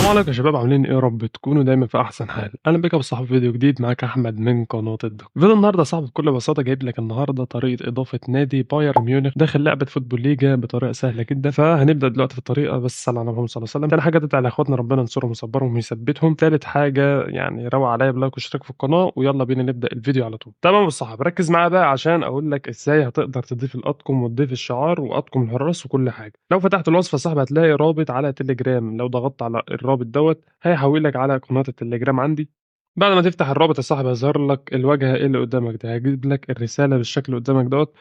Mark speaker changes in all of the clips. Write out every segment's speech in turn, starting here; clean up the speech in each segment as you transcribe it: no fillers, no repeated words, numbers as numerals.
Speaker 1: السلام عليكم يا شباب، عاملين ايه؟ يا رب تكونوا دايما في احسن حال. اهلا بك يا صاحبي في فيديو جديد، معاك احمد من قناة الدك. فيديو النهارده يا صاحبي بكل بساطة جايب لك النهارده طريقه اضافه نادي بايرن ميونخ داخل لعبه فوتبول ليجا بطريقة سهلة جدا. فهنبدا دلوقتي في الطريقة، بس صلى على محمد صلى الله عليه وسلم. ثاني حاجة تدعي لاخواتنا ربنا ينصرهم ويصبرهم ويثبتهم. ثالث حاجة يعني روق عليا ب like واشتراك في القناة، ويلا بينا نبدا الفيديو على طول. تمام يا صاحبي، ركز معايا بقى عشان اقول لك ازاي هتقدر تضيف الاطقم وتضيف الشعار واطقم الحراس وكل حاجة. لو فتحت الوصفة يا صاحبي هتلاقي رابط على تليجرام، لو ضغطت على الرابط دوت هيحولك على قناة التليجرام عندي. بعد ما تفتح الرابط يا صاحبي هيظهر لك الواجهة اللي قدامك ده، هيجيب لك الرسالة بالشكل اللي قدامك دوت.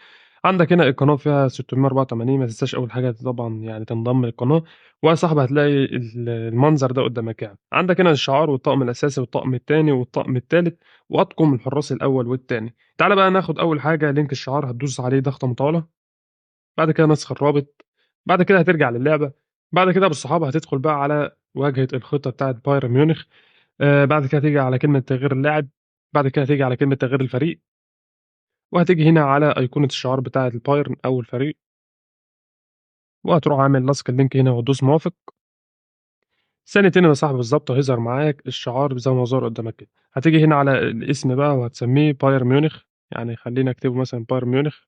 Speaker 1: عندك هنا القناة فيها 684، ما تنساش أول حاجة طبعا يعني تنضم للقناة. ويا صاحبي هتلاقي المنظر ده قدامك، يعني عندك هنا الشعار والطقم الأساسي والطقم الثاني والطقم الثالث وأطقم الحراس الأول والثاني. تعالى بقى ناخد أول حاجة link الشعار، هتدوس عليه ضغطة مطولة، بعد كده نسخ الرابط، بعد كده هترجع للعبة، بعد كده بالصحابة هتدخل بقى على واجهة الخطة بتاعة بايرن ميونخ. بعد كده تيجي على كلمة تغيير اللاعب، بعد كده تيجي على كلمة تغيير الفريق، وهتيجي هنا على أيقونة الشعار بتاعة البايرن أو الفريق، وهتروح عامل لصق ال link هنا وتدوس موافق. ثانيتين يا صاحبي بالظبط هيظهر معاك الشعار زي ما ظهر قدامك كده. هتيجي هنا على الاسم بقى وهتسميه بايرن ميونخ، يعني خلينا اكتبه مثلا بايرن ميونخ.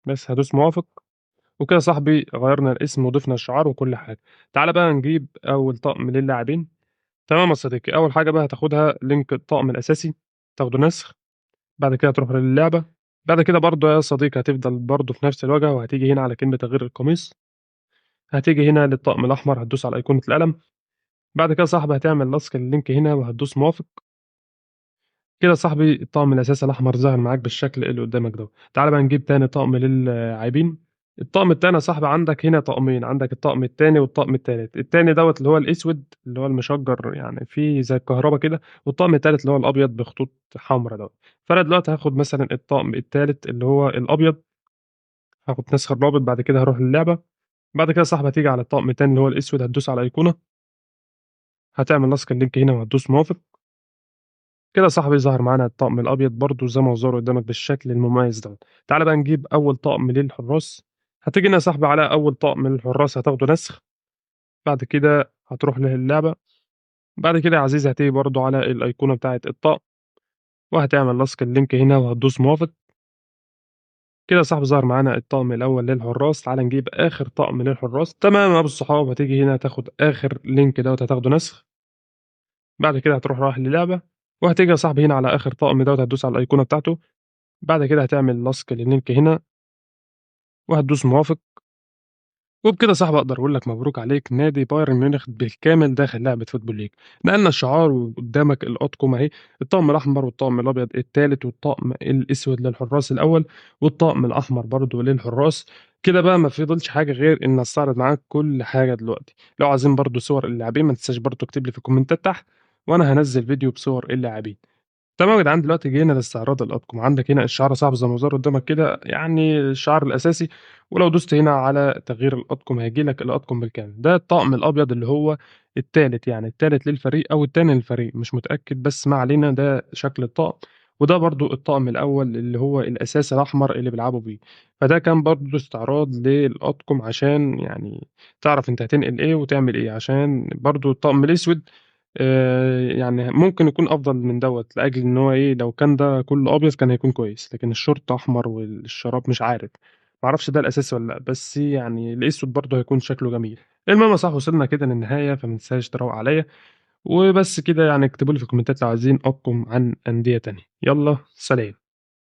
Speaker 1: بس هدوس موافق، وكده يا صاحبي غيرنا الاسم وضفنا الشعار وكل حاجة. تعالى بقى نجيب أول طقم للاعبين. تمام يا صديقي، أول حاجة بقى هتاخدها link الطقم الأساسي، تاخده نسخ، بعد كده تروح للعبة، بعد كده برضه يا صديقي هتفضل برضه في نفس الواجهة، وهتيجي هنا على كلمة تغيير القميص، هتيجي هنا للطقم الأحمر، هتدوس على أيقونة القلم، بعد كده يا صاحبي هتعمل لصق ال link هنا وهتدوس موافق. كده يا صاحبي الطقم الأساسي الأحمر ظهر معاك بالشكل اللي قدامك ده. تعالى بقى نجيب تاني طقم للاعبين. الطقم التاني يا صاحبي عندك هنا طقمين، عندك الطقم التاني والطقم التالت. التاني دوت اللي هو الأسود اللي هو المشجر يعني فيه زي الكهرباء كده، والطقم التالت اللي هو الأبيض بخطوط حمراء دوت. فأنا دلوقتي هاخد مثلا الطقم التالت اللي هو الأبيض، هاخد نسخ الرابط، بعد كده هروح للعبة، بعد كده يا صاحبي هتيجي على الطقم التاني اللي هو الأسود، هتدوس على أيقونة، هتعمل لصق ال link هنا وهتدوس موافق. كده يا صاحبي ظهر معانا الطقم الابيض برضو زي ما ظهر قدامك بالشكل المميز ده. تعالى بقى نجيب اول طقم للحراس. هتيجي هنا يا صاحبي على اول طقم للحراس، هتاخده نسخ، بعد كده هتروح للعبة، بعد كده يا عزيزي هتيجي برضو على الايقونه بتاعه الطقم، وهتعمل لصق ال link هنا وهتدوس موافق. كده يا صاحبي ظهر معانا الطقم الاول للحراس. تعالى نجيب اخر طقم للحراس. تمام يا ابو الصحاب، هتيجي هنا تاخد اخر link دوت، هتاخده نسخ، بعد كده هتروح رايح للعبة، وهتيجي يا صاحبي هنا على اخر طقم دوت، هتدوس على الايقونه بتاعته، بعد كده هتعمل لصق لل link هنا وهتدوس موافق. وبكده يا صاحبي اقدر اقول لك مبروك عليك نادي بايرن ميونخ بالكامل داخل لعبه فوتبول ليج. نقلنا الشعار وقدامك الاطقم اهي، الطقم الاحمر والطقم الابيض الثالث والطقم الاسود للحراس الاول والطقم الاحمر برضو للحراس. كده بقى ما فضلش حاجة غير ان استعرض معاك كل حاجة دلوقتي. لو عايزين برضو صور اللاعبين ما تنساش برضو تكتب لي في الكومنتات تحت، وانا هنزل فيديو بصور اللاعبين. تمام يا جدعان، دلوقتي جينا لاستعراض الاطقم. عندك هنا الشعار صعب زي ما ظهر قدامك كده، يعني الشعار الاساسي، ولو دوست هنا على تغيير الاطقم هيجي لك الاطقم بالكامل. ده الطقم الابيض اللي هو الثالث، يعني الثالث للفريق او الثاني للفريق مش متاكد، بس ما علينا، ده شكل الطقم. وده برضو الطقم الاول اللي هو الاساسي الاحمر اللي بيلعبوا بيه. فده كان برضو استعراض للاطقم عشان يعني تعرف انت هتنقل ايه وتعمل ايه، عشان برضو الطقم الاسود يعني ممكن يكون افضل من دوت، لاجل ان هو ايه، لو كان ده كله ابيض كان هيكون كويس، لكن الشورت احمر والشراب مش عارف، معرفش ده الاساسي ولا لا، بس يعني الاسود برضه هيكون شكله جميل. المهم يا صاحبي وصلنا كده للنهاية، فما تنساش تروق عليا وبس كده، يعني اكتبوا لي في الكومنتات لو عايزين اطقم عن اندية تانية. يلا سلام.